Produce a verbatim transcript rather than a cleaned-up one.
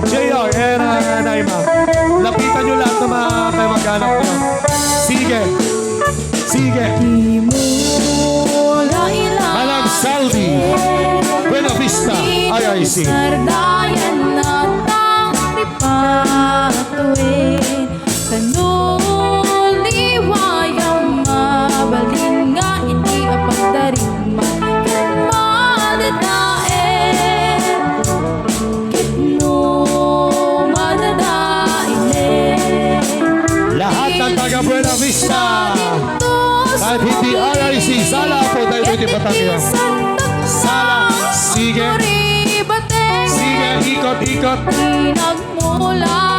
J R and, uh, Naima. Lapitan niyo lahat ng mga kamag-anak niyo. Sige. Sige. Manang Saldi, Buena Vista, R I C. Sardayan na tang ripatuin. Kano liwayam mabalin nga iti a pagdarigman ket madadael. Ket no madadaelen, lahat ng taga Buena Vista, kahit hindi R I C, sala po tayo dito, Batangas. Sala. Sige. Sige, ikot, ikot. Pinagmula